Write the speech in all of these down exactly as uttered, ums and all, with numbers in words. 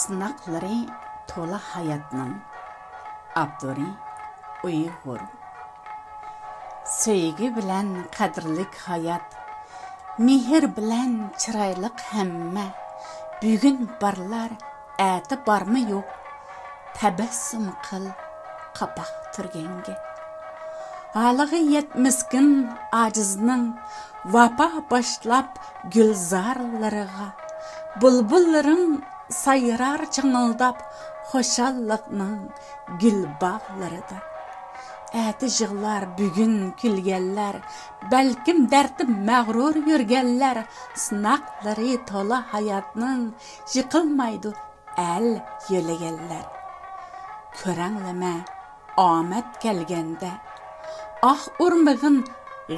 سىناقلىرى تولا ھاياتنىڭ. ئاپتورى: ئۇيغۇر. سۆيگۈ بىلەن قەدىرلىك ھايات، مېھىر بىلەن چىرايلىق ھەممە. بۈگۈن بارلار، ئەتە بارمۇ يوق، تەبەسسۇم قىل قاپاق تۈرگەنگە. ھالىغا يەتمىسكىن ئاجىزنىڭ، ۋاپا باشلاپ گۈلزارلىرىغا. بۇلبۇللىرىڭ سايرار چىڭىلداپ خۇشاللىقنىڭ گۈل باغلىرىدا. ئەتە يىغلار، بۈگۈن كۈلگەنلەر، بەلكىم دەردتە مەغرۇر يۈرگەنلەر. سىناقلىرى تولا ھاياتنىڭ، يىقىلمايدۇ ئەل يۆلىگەنلەر. كۆرەڭلىمە، ئامەت كەلگەندە، ئاھ ئۇرمىغىن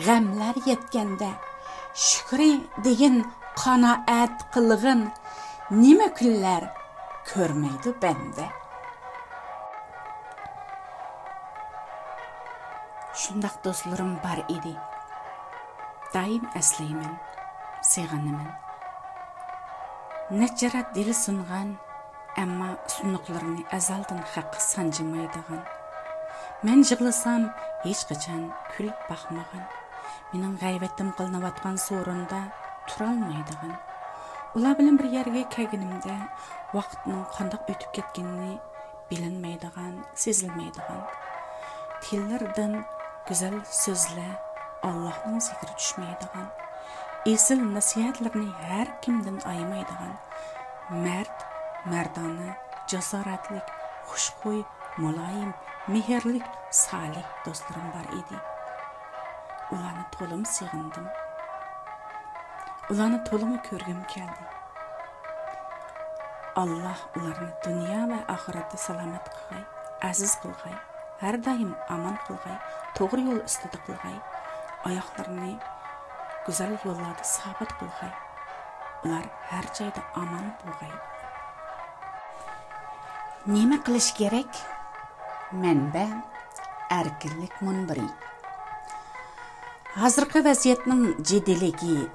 غەملەر يەتكەندە، شۈكرى دېگىن، قانائەت قىلغىن، نېمە كۈنلەر كۆرمەيدۇ بەندە. شۇنداق دوستلىرىم بار ئىدى. دائىم ئەسلەيمەن، سېغىنىمەن. نەچچە رەت دىلى سۇنغان، ئەمما سۇنۇقلىرىنى ئەزەلدىن خەققە سانجىمايدىغان. مەن يىغلىسام، ھېچقاچان كۈلۈپ باقمىغان. مېنىڭ غەيۋەتتىن قىلىنىۋاتقان سورۇندا تۇرالمايدىغان. ئۇلار بىلەن بىر يەرگە كەلگىنىمدە، ۋاقىتنىڭ قانداق ئۆتۈپ كەتكىنىنى بىلىنمەيدىغان، سېزىلمەيدىغان، تىللىرىدىن گۈزەل سۆزلەر، ئاللاھنىڭ زىكرى چۈشمەيدىغان، ئېسىل نەسىھەتلىرىنى ھەر كىمدىن ئايىمايدىغان، مەرد، مەردانە، جاسارەتلىك، خۇشخۇي، مۇلايىم، مېھىرلىك، سالىھ دوستلىرىم بار ئىدى. ئۇلارنى تولىمۇ سېغىندىم. ئۇلارنى تولىمۇ كۆرگۈم كەلدى. ئاللاھ ئۇلارنى دۇنيا ۋە ئاخىرەتتە سالامەت قىلغاي، ئەزىز قىلغاي، ھەر دائىم ئامان قىلغاي، توغرا يول ئۈستىدە قىلغاي، ئاياقلىرىنى گۈزەل يوللاردا سابىت قىلغاي، ئۇلار ھەر جايدا ئامان بولغاي. نېمە قىلىش كېرەك؟ مەنبە: ئەركىنلىك مۇنبىرى. ھازىرقى ۋەزىيەتنىڭ جىددىيلىكى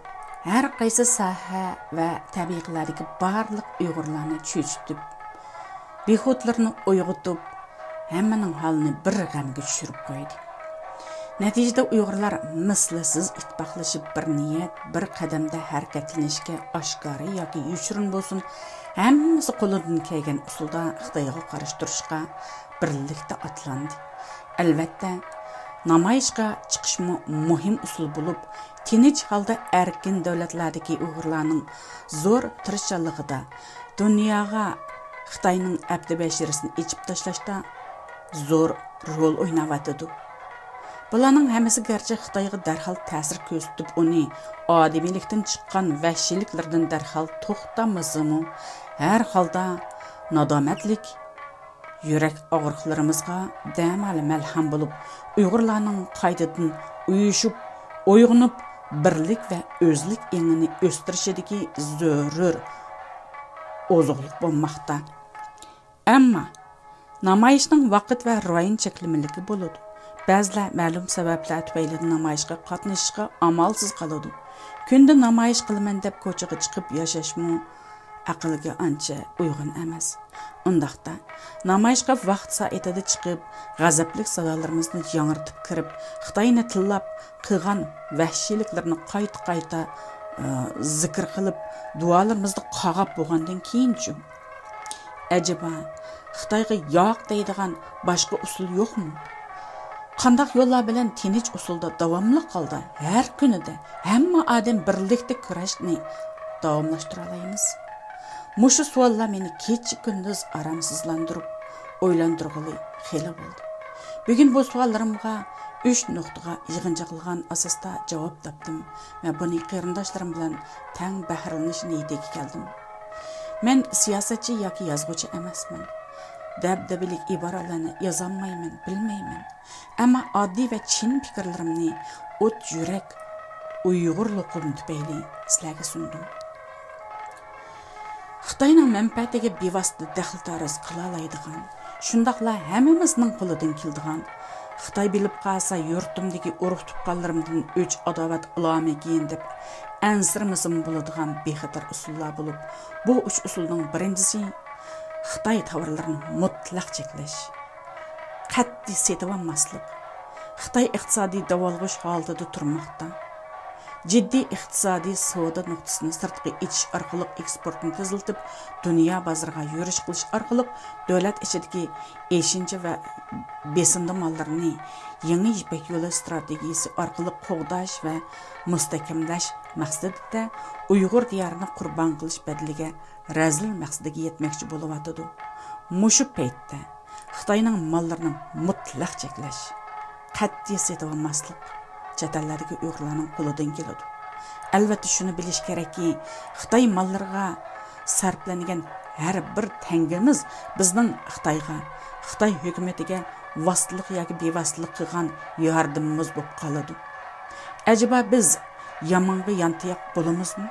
ھەر قايسى ساھە ۋە تەبىقىلەردىكى بارلىق ئۇيغۇرلارنى چۆچۈتۈپ، بىخۇدلىرىنى ئويغىتىپ، ھەممىنىڭ ھالىنى بىر غەمگە چۈشۈرۈپ قويدى. نەتىجىدە ئۇيغۇرلار مىسلىسىز ئىتتىپاقلىشىپ، بىر نىيەت، بىر قەدەمدە ھەرىكەتلىنىشكە، ئاشكارا ياكى يوشۇرۇن بولسۇن، ھەممىسى قولىدىن كەلگەن ئۇسۇلدا خىتايغا قارشى تۇرۇشقا بىرلىكتە ئاتلاندى. ئەلۋەتتە، نامايىشقا چىقىشمۇ مۇھىم ئۇسۇل بولۇپ، تىنچ ھالدا ئەركىن دۆلەتلەردىكى ئۇيغۇرلارنىڭ زور تىرىشچانلىقىدا دۇنياغا خىتاينىڭ ئەپتى بەشىرىسىنى ئېچىپ تاشلاشتا زور رول ئويناۋاتىدۇ. بۇلارنىڭ ھەممىسى گەرچە خىتايغا دەرھال تەسىر كۆرسىتىپ، ئۇنى ئادىمىيلىكتىن چىققان ۋەھشىيلىكلىرىدىن دەرھال توختاتمىسىمۇ، ھەر ھالدا نادامەتلىك يۈرەك ئاغرىقلىرىمىزغا دەمالى مەلھەم بولۇپ، ئۇيغۇرلارنىڭ قايتىدىن ئۇيۇشۇپ، ئويغىنىپ، بىرلىك ۋە ئۆزلۈك ئېڭىنى ئۆستۈرۈشىدىكى زۆرۈر ئوزۇقلۇق بولماقتا. ئەمما نامايىشنىڭ ۋاقىت ۋە رايون چەكلىمىلىكى بولىدۇ. بەزىلەر مەلۇم سەۋەبلەر تۈپەيلى نامايىشقا قاتنىشىشقا ئامالسىز قالىدۇ. كۈندە نامايىش قىلىمەن دەپ كوچىغا چىقىپ ياشاشمۇ ئەقىلگە ئانچە ئۇيغۇن ئەمەس. ئۇنداقتا، نامايىشقا ۋاقىت سائىتىدە چىقىپ، غەزەپلىك سادالىرىمىزنى ياڭرىتىپ كىرىپ، خىتاينى تىللاپ قىلغان ۋەھشىيلىكلىرىنى قايتا-قايتا، ئى، زىكىر قىلىپ، دۇئالىرىمىزدا قاغاپ بولغاندىن كېيىنچۇ؟ ئەجەبا، خىتايغا ياق دەيدىغان باشقا ئۇسۇل يوقمۇ؟ قانداق يوللار بىلەن تىنچ ئۇسۇلدا داۋاملىق ھالدا ھەر كۈنىدە ھەممە ئادەم بىرلىكتە كۈرەشنى داۋاملاشتۇرالايمىز؟ مۇشۇ سوئاللار مېنى كېچە-كۈندۈز ئارامسىزلاندۇرۇپ، ئويلاندۇرغىلى خېلى بولدى. بۈگۈن بۇ سوئاللىرىمغا ئۈچ نۇقتىغا يىغىنچاقلىغان ئاساستا جاۋاب تاپتىم ۋە بۇنى قېرىنداشلىرىم بىلەن تەڭ بەھرىلىنىش نىيىتىگە كەلدىم. مەن سىياسەتچى ياكى يازغۇچى ئەمەسمەن. دەبدەبىلىك ئىبارىلەرنى يازالمايمەن، بىلمەيمەن. ئەمما ئاددىي ۋە چىن پىكىرلىرىمنى ئوت يۈرەك ئۇيغۇرلۇقۇم تۈپەيلى سىلەرگە سۇندۇم. خىتاينىڭ مەنپەئەتىگە بىۋاسىتە دەخلى-تەرۇز قىلالايدىغان، شۇنداقلا ھەممىمىزنىڭ قولىدىن كېلىدىغان، خىتاي بىلىپ قالسا يۇرتۇمدىكى ئۇرۇق-تۇغقانلىرىمدىن ئۆچ-ئاداۋەت ئالامىكىن دەپ ئەنسىرىمىسىمۇ بولىدىغان بىخەتەر ئۇسۇللار بولۇپ، بۇ ئۈچ ئۇسۇلنىڭ بىرىنچىسى خىتاي تاۋارلىرىنى مۇتلەق چەكلەش، قەتئىي سېتىۋالماسلىق. خىتاي ئىقتىسادىي داۋالغۇش ھالىتىدە تۇرماقتا. جىددىي ئىقتىسادىي سودا نۇقتىسىنى سىرتقا ئېچىش ئارقىلىق ئېكسپورتنى تېزلىتىپ، دۇنيا بازىرىغا يۈرۈش قىلىش ئارقىلىق دۆلەت ئىچىدىكى ئېشىنچا ۋە بېسىندا ماللىرىنى يېڭى يىپەك يولى ئىستراتېگىيىسى ئارقىلىق قوغداش ۋە مۇستەھكەملەش مەقسىتىدە ئۇيغۇر دىيارىنى قۇربان قىلىش بەدىلىگە رەزىل مەقسىتىگە يەتمەكچى بولۇۋاتىدۇ. مۇشۇ پەيتتە خىتاينىڭ ماللىرىنى مۇتلەق چەكلەش، قەتئىي سېتىۋالماسلىق چەت ئەللەردىكى ئۇيغۇرلارنىڭ قولىدىن كېلىدۇ. ئەلۋەتتە، شۇنى بىلىش كېرەككى، خىتاي ماللىرىغا سەرپلەنگەن ھەر بىر تەڭگىمىز بىزنىڭ خىتايغا، خىتاي ھۆكۈمىتىگە ۋاسىتىلىق ياكى بىۋاسىتىلىق قىلغان ياردىمىمىز بولۇپ قالىدۇ. ئەجەبا بىز يامانغا يانتاياق بولىمىزمۇ؟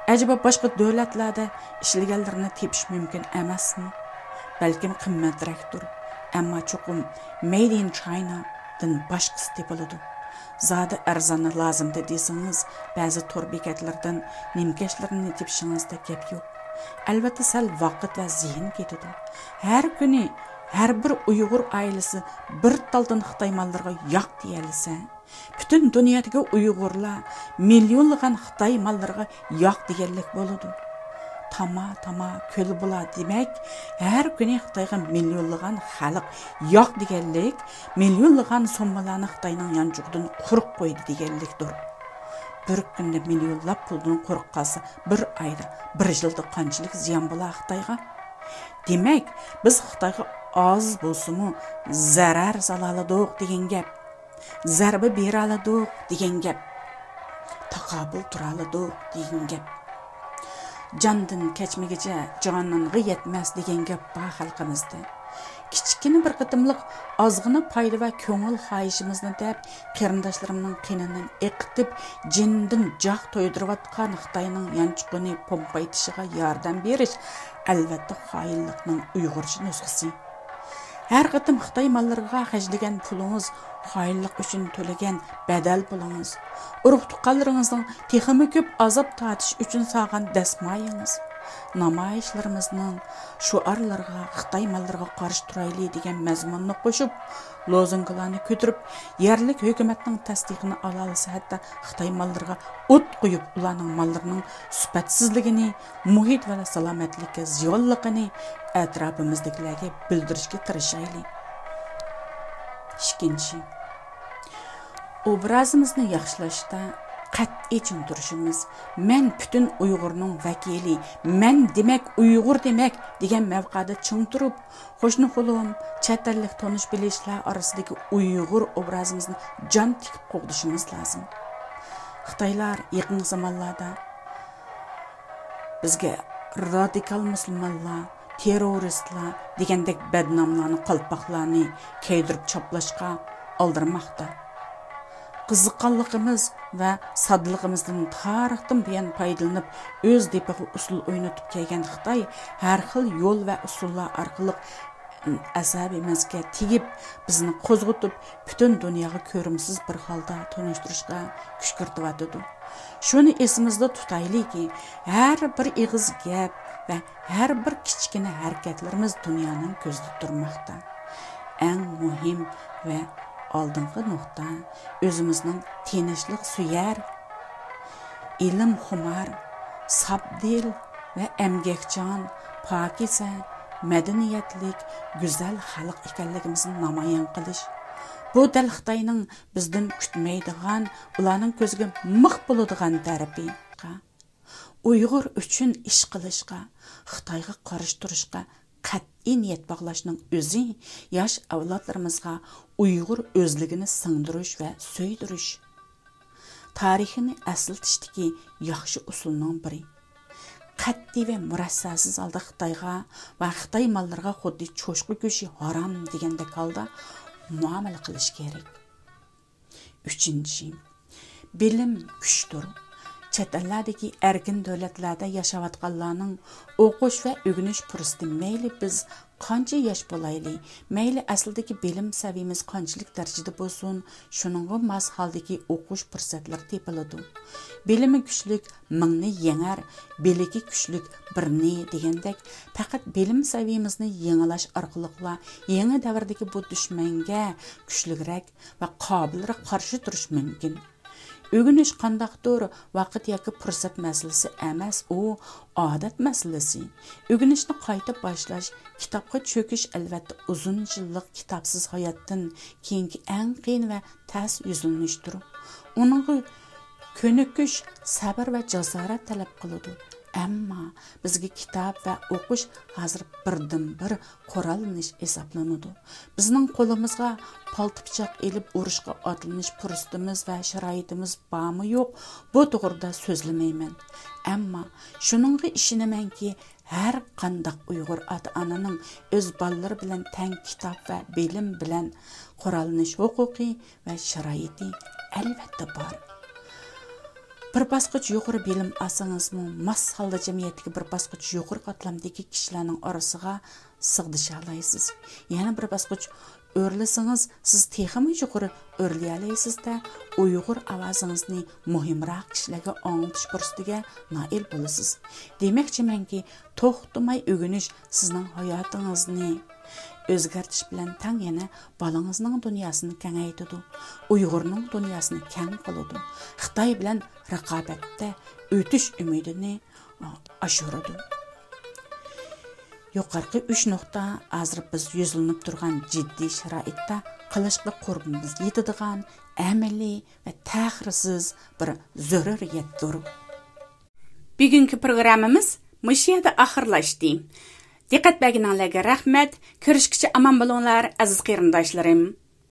ئەجەبا باشقا دۆلەتلەردە ئىشلىگەنلىرىنى تېپىش مۇمكىن ئەمەسمۇ؟ بەلكىم قىممەترەكتۇر، ئەمما چوقۇم Made in China دىن باشقىسى تېپىلىدۇ. زادى ئەرزانى لازىمدە دېسىڭىز، بەزى تور بېكەتلىرىدىن نىمكەشلىرىنى تېپىشىڭىزدا گەپ يوق. ئەلۋەتتە، سەل ۋاقىت ۋە زېھىن كېتىدۇ. ھەر كۈنى ھەر بىر ئۇيغۇر ئائىلىسى بىر تالدىن خىتاي ماللىرىغا ياق دېيەلىسە، پۈتۈن دۇنيادىكى ئۇيغۇرلار مىليونلىغان خىتاي ماللىرىغا ياق دېگەنلىك بولىدۇ. تاما، تاما، كۆل بۇلا دېمەك، ھەر كۈنى خىتايغا مىليونلىغان خەلق ياق دېگەنلىك، مىليونلىغان سوممىلارنى خىتاينىڭ يانچۇقىدىن قۇرۇق قويدى دېگەنلىكتۇر. بىر كۈندە مىليونلاپ پۇلدىن قۇرۇق قالسا، بىر ئايدا، بىر يىلدا قانچىلىك زىيان بولا خىتايغا؟ دېمەك، بىز خىتايغا ئاز بولسىمۇ زەرەر سالالىدۇق دېگەن گەپ. زەربە بېرەلىدۇق دېگەن گەپ. تاقابىل تۇرالىدۇق دېگەن گەپ. جاندىن كەچمىگۈچە جانانغا يەتمەس دېگەن گەپ بار خەلقىمىزدە. كىچىككىنە بىر قېتىملىق ئازغىنە پايدا ۋە كۆڭۈل خاھىشىمىزنى دەپ، قېرىنداشلىرىمنىڭ قېنىنى ئېقىتىپ، جېنىدىن جاق تويدۇرۇۋاتقان خىتاينىڭ يانچۇقىنى پومپايتىشىغا ياردەم بېرىش، ئەلۋەتتە، خائىنلىقنىڭ ئۇيغۇرچە نۇسخىسى. ھەر قېتىم خىتاي ماللىرىغا خەجلىگەن پۇلىڭىز، خائىنلىق ئۈچۈن تۆلىگەن بەدەل پۇلىڭىز، ئۇرۇق-تۇغقانلىرىڭىزنىڭ تېخىمۇ كۆپ ئازاب تارتىشى ئۈچۈن سالغان دەسمايىڭىز، نامايىشلىرىمىزنىڭ شوئارلىرىغا «خىتاي ماللىرىغا قارشى تۇرايلى» دېگەن مەزمۇننى قوشۇپ، لوزۇنكىلارنى كۆتۈرۈپ، يەرلىك ھۆكۈمەتنىڭ تەستىقىنى ئالالىسا، ھەتتا خىتاي ماللىرىغا ئوت قويۇپ، ئۇلارنىڭ ماللىرىنىڭ سۈپەتسىزلىكىنى، مۇھىت ۋە سالامەتلىككە زىيانلىقىنى ئەتراپىمىزدىكىلەرگە بىلدۈرۈشكە تىرىشايلى. ئىككىنچى، ئوبرازىمىزنى ياخشىلاشتا قەتئىي چىڭ تۇرۇشىمىز، «مەن پۈتۈن ئۇيغۇرنىڭ ۋەكىلى، مەن دېمەك ئۇيغۇر دېمەك» دېگەن مەۋقەدە چىڭ تۇرۇپ، قوشنا قولۇم، چەت ئەللىك تونۇش بىلىشلەر ئارىسىدىكى ئۇيغۇر ئوبرازىمىزنى جان تىكىپ قوغدىشىمىز لازىم. خىتايلار يېقىنقى زامانلاردا بىزگە رادىكال مۇسۇلمانلار، تېررورىستلار دېگەندەك بەدناملارنى، قالپاقلارنى كىيدۈرۈپ چاپلاشقا ئالدىرىماقتا. قىزىققانلىقىمىز ۋە ساددىلىقىمىزدىن تارىختىن بۇيان پايدىلىنىپ، ئۆز دېپىغا ئۇسسۇل ئوينىتىپ كەلگەن خىتاي ھەر خىل يول ۋە ئۇسۇللار ئارقىلىق ئەسەبىمىزگە تېگىپ، بىزنى قوزغىتىپ، پۈتۈن دۇنياغا كۆرۈمسىز بىر ھالدا تونۇشتۇرۇشقا كۈشكۈرتۈۋاتىدۇ. شۇنى ئېسىمىزدە تۇتايلىكى، ھەر بىر ئېغىز گەپ ۋە ھەر بىر كىچىككىنە ھەرىكەتلىرىمىز دۇنيانىڭ كۆزىدە تۇرماقتا. ئەڭ مۇھىم ۋە ئالدىنقى نۇقتا، ئۆزىمىزنىڭ تىنچلىق سۆيەر، ئىلىمخۇمار، ساپدىل ۋە ئەمگەكچان، پاكىزە، مەدەنىيەتلىك، گۈزەل خەلق ئىكەنلىكىمىزنى نامايان قىلىش. بۇ دەل خىتاينىڭ بىزدىن كۈتمەيدىغان، ئۇلارنىڭ كۆزىگە مىخ بولىدىغان تەرىپى. ئۇيغۇر ئۈچۈن ئىش قىلىشقا، خىتايغا قارشى تۇرۇشقا قەتئىي نىيەت باغلاشنىڭ ئۆزى ياش ئەۋلادلىرىمىزغا ئۇيغۇر ئۆزلۈكىنى سىڭدۈرۈش ۋە سۆيدۈرۈش، تارىخىنى ئەسلىتىشتىكى ياخشى ئۇسۇلنىڭ بىرى. قەتئىي ۋە مۇرەسسەسىز ھالدا خىتايغا ۋە خىتاي ماللىرىغا خۇددى چوشقا گۆشى ھارام دېگەندەك ھالدا مۇئامىلە قىلىش كېرەك. ئۈچىنچى، بىلىم كۈچتۇر. چەت ئەللەردىكى ئەركىن دۆلەتلەردە ياشاۋاتقانلارنىڭ ئوقۇش ۋە ئۆگىنىش پۇرسىتى مەيلى بىز قانچە ياش بولايلى، مەيلى ئەسلىدىكى بىلىم سەۋىيىمىز قانچىلىك دەرىجىدە بولسۇن، شۇنىڭغا ماس ھالدىكى ئوقۇش پۇرسەتلىرى تېپىلىدۇ. بىلىمى كۈچلۈك مىڭنى يېڭەر، بىلىكى كۈچلۈك بىرنى دېگەندەك، پەقەت بىلىم سەۋىيىمىزنى يېڭىلاش ئارقىلىقلا يېڭى دەۋردىكى بۇ دۈشمەنگە كۈچلۈكرەك ۋە قابىلراق قارشى تۇرۇش مۇمكىن. ئۆگىنىش قانداقتۇر ۋاقىت ياكى پۇرسەت مەسىلىسى ئەمەس، ئۇ ئادەت مەسىلىسى. ئۆگىنىشنى قايتا باشلاش، كىتابقا چۆكۈش ئەلۋەتتە ئۇزۇن يىللىق كىتابسىز ھاياتتىن كېيىنكى ئەڭ قىيىن ۋە تەس يۈزلىنىشتۇر. ئۇنىڭغا كۆنۈكۈش سەۋر ۋە جاسارەت تەلەپ قىلىدۇ. ئەمما بىزگە كىتاب ۋە ئوقۇش ھازىر بىردىنبىر قوراللىنىش ھېسابلىنىدۇ. بىزنىڭ قولىمىزغا پالتا پىچاق ئېلىپ ئۇرۇشقا ئاتلىنىش پۇرسىتىمىز ۋە شارائىتىمىز بارمۇ يوق، بۇ توغرىدا سۆزلىمەيمەن. ئەمما شۇنىڭغا ئىشىنىمەنكى، ھەر قانداق ئۇيغۇر ئاتا-ئانىنىڭ ئۆز بالىلىرى بىلەن تەڭ كىتاب ۋە بىلىم بىلەن قوراللىنىش ھوقۇقى ۋە شارائىتى ئەلۋەتتە بار. بىر باسقۇچ يۇقىرى بىلىم ئالسىڭىزمۇ، ماس ھالدا جەمئىيەتتىكى بىر باسقۇچ يۇقىرى قاتلامدىكى كىشىلەرنىڭ ئارىسىغا سىغدىشالايسىز. يەنە بىر باسقۇچ ئۆرلىسىڭىز، سىز تېخىمۇ يۇقىرى ئۆرلىيەلەيسىز-دە، ئۇيغۇر ئاۋازىڭىزنى مۇھىمراق كىشىلەرگە ئاڭلىتىش پۇرسىتىگە نائىل بولىسىز. دېمەكچىمەنكى، توختىماي ئۆگىنىش سىزنىڭ ھاياتىڭىزنى ئۆزگەرتىش بىلەن تەڭ يەنە بالىڭىزنىڭ دۇنياسىنى كېڭەيتىدۇ، ئۇيغۇرنىڭ دۇنياسىنى كەڭ قىلىدۇ، خىتاي بىلەن رىقابەتتە ئۆتۈش ئۈمىدىنى ئاشۇرىدۇ. يۇقىرىقى ئۈچ نۇقتا ھازىر بىز يۈزلىنىپ تۇرغان جىددىي شارائىتتا قىلىشقا قۇربىمىز يېتىدىغان ئەمەلىي ۋە تەخىرسىز بىر زۆرۈرىيەتتۇر. بۈگۈنكى پروگراممىمىز مۇشۇ يەردە ئاخىرلاشتى. دىققەت بەرگىنىڭلارغا رەھمەت. كۆرۈشكىچە ئامان بولۇڭلار، ئەزىز قېرىنداشلىرىم.